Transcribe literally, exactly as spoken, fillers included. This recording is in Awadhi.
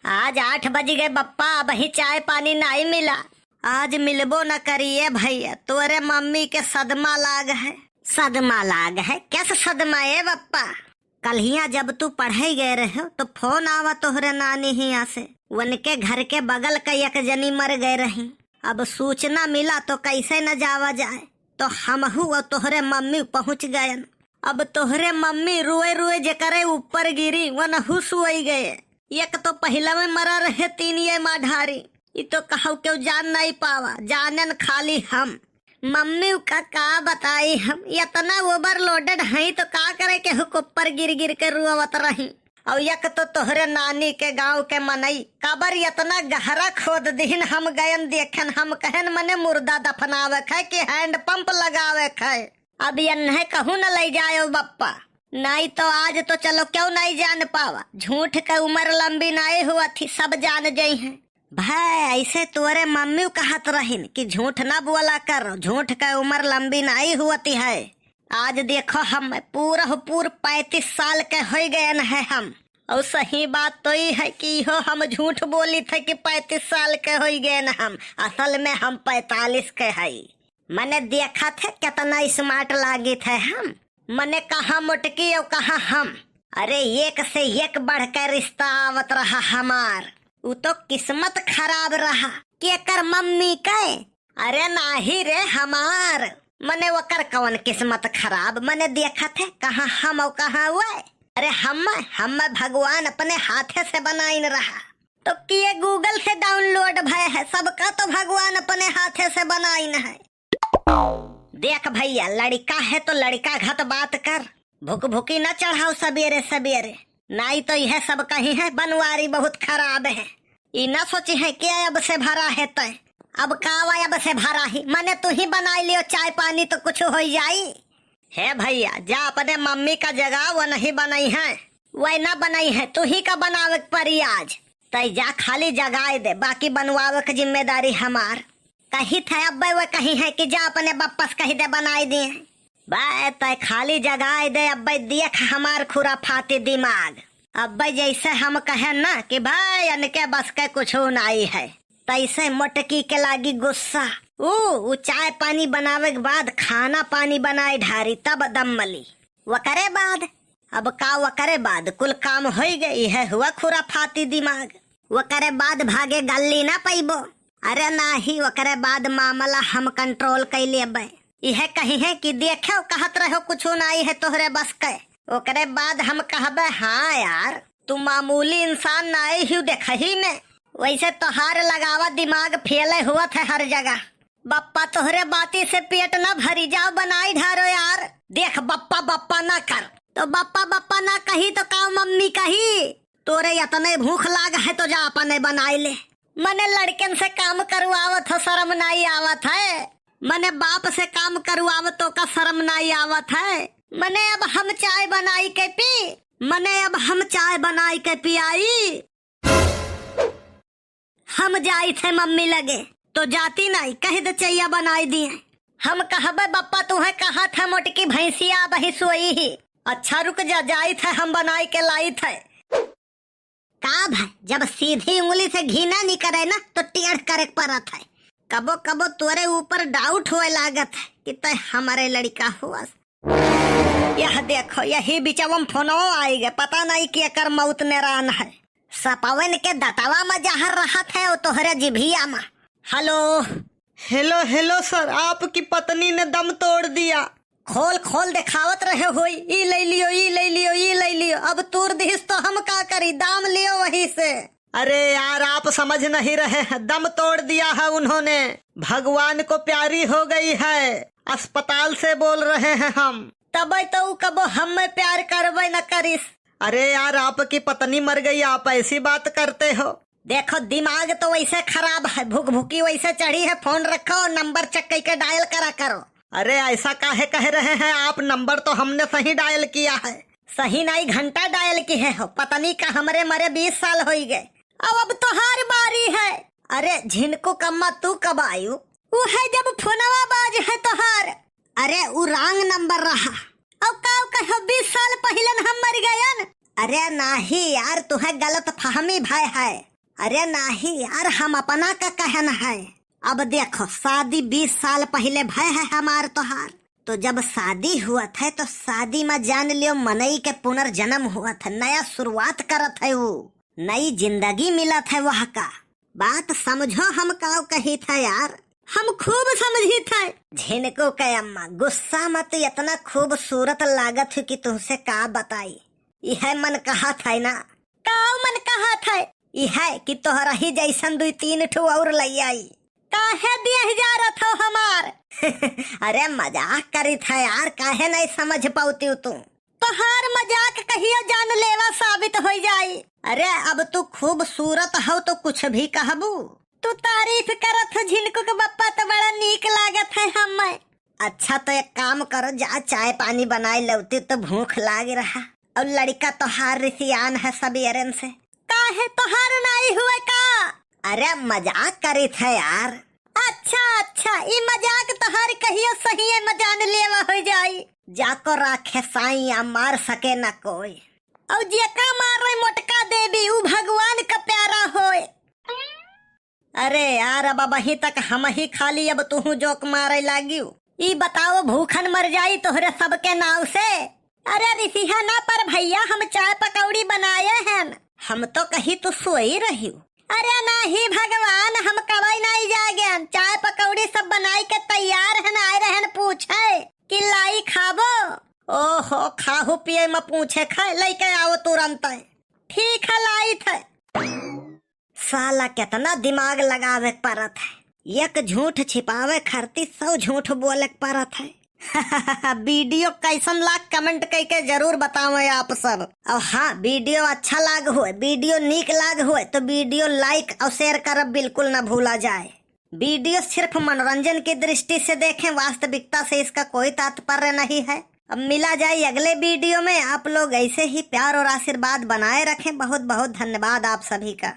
आज आठ बज गए बप्पा, अबहीं चाय पानी नाई मिला। आज मिलबो न करिए भैया, तोरे मम्मी के सदमा लाग है। सदमा लाग है? कैसे सदमा ए बप्पा? कल्हिया जब तू पढ़े गए रहे तो फोन आवा तोहरे नानी हिया से, उनके घर के बगल का एक जनी मर गए रही। अब सूचना मिला तो कैसे न जावा जाए, तो हमहू और तोहरे मम्मी पहुँच गयन। अब तोहरे मम्मी रोए रोए जेकरे ऊपर गिरी, वनहू सोई गए। एक तो पहिला में मरा रहे तीन ये माढ़ारी, ई तो कहू केहू जान नहीं पावा, जानन खाली हम। मम्मी का का बताई हम, इतना overloaded हई तो का करे, केहू के ऊपर गिर गिर के रोवत रही। और एक तो तोहरे नानी के गांव के मनई कबर इतना गहरा खोद दिहिन, हम गयन देखन, हम कहन मने मुर्दा दफनावे खे कि hand pump लगावे खे। अब यन्हे कहूँ न लई जायो बप्पा, नाई तो आज तो चलो केहू नाई जान पावा, झूठ के उमर लंबी नाई हुआ थी, सब जान जइहैं। भाई, ऐसे तोरे मम्मी कहत रहिन कि झूठ ना बोला कर, झूठ के उमर लंबी नाई हुअती है। आज देखो हम पूरा पूर पैंतीस साल के होई गए न है हम। और सही बात तो ई है कि इहो हम झूठ बोली थे कि पैंतीस साल के होई गए न हम, असल में हम पैंतालीस के हई। मने देखत है कितना smart लागित है हम, मने कहाँ मोटकी और कहाँ हम। अरे एक से एक बढ़ के रिश्ता आवत रहा हमार, उ तो किस्मत खराब रहा। केकर मम्मी के? अरे नाही रे हमार। मने ओकर कौन किस्मत खराब, मने देखत है कहाँ हम और कहाँ वह। अरे हम, हम भगवान अपने हाथे से बनाइन रहा। तो किए Google से download भय है, सबका तो भगवान अपने हाथे से बनाइन है। देख भैया, लड़िका है तो लड़िका घत बात कर, भुकभुकी न चढ़ाओ सबेरे सबेरे, नाई तो यह सब कही है बनवारी बहुत खराब है। ई न सोची है कि अब से भरा है तय, अब का वा अब से भरा ही, मने तू ही बनाई लियो चाय पानी तो कुछ हो जाई। हे भैया, जा अपने मम्मी का जगह वो नहीं बनाई है, वह ना बनाई है, तू ही का बनावे के परी आज। तय जा खाली जगाए दे, बाकी बनवावे के जिम्मेदारी हमार। कही थे अब्बे वो कही है कि जा अपने बप्पस कही दे बनाए दिए। बे तय खाली जगाए दे अब्बे, देख हमार खुराफाती दिमाग। अब्बे जैसे हम कहे ना कि भाई इनके बस के कुछ नाई है, तैसे मोटकी के लागी गुस्सा। ऊ, ऊ चाय पानी बनावे के बाद खाना पानी बनाए ढारी तब दम मली। वकरे बाद, अब का वकरे बाद कुल काम होई गई है, हुआ खुराफाती दिमाग। वकरे बाद भागे गल्ली ना पइबो। अरे नाही, वकरे बाद मामला हम control कइ लेबे। इहे कही है कि देखे कहत रहो कुछ नाई है तोहरे बस के। ओकरे बाद हम कहबे, हाँ यार, तू मामूली इंसान नाई ही देखही में। वैसे तोहार लगावा दिमाग फेले हुआ थे हर जगह। बप्पा तोहरे बाती से पेट ना भरी, जाओ बनाई ढारो यार। देख बप्पा बप्पा ना कर। तो बप्पा बप्पा ना कही तो का मम्मी कही? तोरे यतने भूख लाग है तो जा अपने बनाई ले। मने लड़कन से काम करवावत हो, शर्म नाई आवत है। मने बाप से काम करवावत तो का शर्म नाई आवत है। मने अब हम चाय बनाई के पी, मने अब हम चाय बनाई के पियाई। हम जाइत है मम्मी लगे, तो जाती नाई, कह दे चैया बनाई दिए। हम कहबे बप्पा तुहे कहा था मोटकी भैंसिया अबही सोई ही। अच्छा रुक जा, जाइत है हम बनाई के लाइत है। का भाई, जब सीधी उंगली से घी ना निकरे ना तो टेढ़ करे के पड़त है। कबो कबो तोरे ऊपर doubt होए लागत है कि तय हमारे लड़का हुआ। यह देखो, यही बिचवम फोनो आई गए, पता नहीं कि एकर मौत नेरान है। सपावन के दतवा में जहर रहत है, वो तोहरे जिभिया में। हेलो। हेलो, हेलो सर, आपकी पत्नी ने दम तोड़ दिया। खोल खोल देखावत रहे होई, ई ले लियो, ई ले लियो, ई ले लियो। अब तूर दिहिस तो हम का करी, दाम लियो वहीं से। अरे यार, आप समझ नहीं रहे हैं, दम तोड़ दिया है उन्होंने। भगवान को प्यारी हो गई है, अस्पताल से बोल रहे हैं हम। तबे तो ऊ कबो हमें प्यार करबे न करिस। अरे यार, आपकी पत्नी मर गई, आप ऐसी बात करते हो? देखो, दिमाग तो वैसे खराब है, भुकभुकी वैसे चढ़ी है। फोन रखो और नंबर check करके dial करा करो। अरे, ऐसा काहे कह रहे हैं आप? नंबर तो हमने सही dial किया है। सही नाई, घंटा dial किहे हो। पत्नी का हमरे मरे बीस साल होई गए। अब, अब तोहार बारी है। अरे झिनकू कम्मा, तू कब आयु? ऊ है जब फोनवा बाज है तोहार। अरे ऊ wrong number रहा। अब का कहो, बीस साल पहिलन हम मर गयन। अरे नाही यार, तुहे गलत फहमी भय है। अरे नाही यार, हम अपना का कहन है। अब देखो, शादी बीस साल पहिले भय है हमार तोहार, तो जब शादी हुअत है तो शादी में जान लियो मनई के पुनर्जन्म हुअत है, नया शुरुआत करत है, वो नई जिंदगी मिलत है वह का। बात समझो हम काव कहित है यार। हम खूब समझित है। झिनकू के अम्मा, गुस्सा मत, इतना खूबसूरत लागत हो कि तुमसे का बताई। इहै मन कहत है ना? काव मन कहत है? इहै कि तोहरा ही जैसन दुई तीन ठो और लई आई। काहे दिए जा रथ हो हमार? अरे मजाक करित है यार, काहे नहीं समझ पाउती तू? तोहार मजाक कहियो जानलेवा साबित होइ जाई। अरे अब तू खूबसूरत हो तो कुछ भी कहबू। तू तारीफ करत हो झिनकू के बप्पा तो बड़ा नीक लागत है हमें। अच्छा तो एक काम करो, जा चाय पानी बनाए लौती तो भूख लाग रहा। और लड़का तोहार रिसियान है सबेरन से। काहे तोहार नाई हुए का? अरे मजाक करित है यार। अच्छा अच्छा, ई मजाक तोहार कहियो सही है, मजान लेवा हो जाई। जाको राखे साइया मार सके न कोई। और जेका मारे मोटका देवी, ऊ भगवान का प्यारा होए। अरे यार, अब अबहीं तक हम ही खाली, अब तू जोक मारे लागियो। ई बताओ, भूखन मर जाई तोहरे सबके नाव से? अरे रिसिहा ना पर भैया, हम चाय पकौड़ी बनाए हैं। हम तो कही तू सोई रही। अरे नाही भगवान, हम कबई नहीं जागेन। चाय पकौड़ी सब बनाई के तैयार हन, आए रहन पूछे कि लाई खाबो। ओहो, खाहू पिए में पूछे खाए, लेके आओ तुरंत। ठीक है, लाई थे। साला कितना दिमाग लगावे के पड़त है, एक झूठ छिपावे खातिर सौ झूठ बोले के पड़त है। वीडियो कैसन लाग, comment करके जरूर बतावें आप सब। और हाँ, वीडियो अच्छा लाग होए, वीडियो नीक लाग होए तो वीडियो like और share करब बिल्कुल ना भूला जाए। वीडियो सिर्फ मनोरंजन की दृष्टि से देखें, वास्तविकता से इसका कोई तात्पर्य नहीं है। अब मिला जाए अगले वीडियो में। आप लोग ऐसे ही प्यार और आशीर्वाद बनाए रखें। बहुत बहुत धन्यवाद आप सभी का।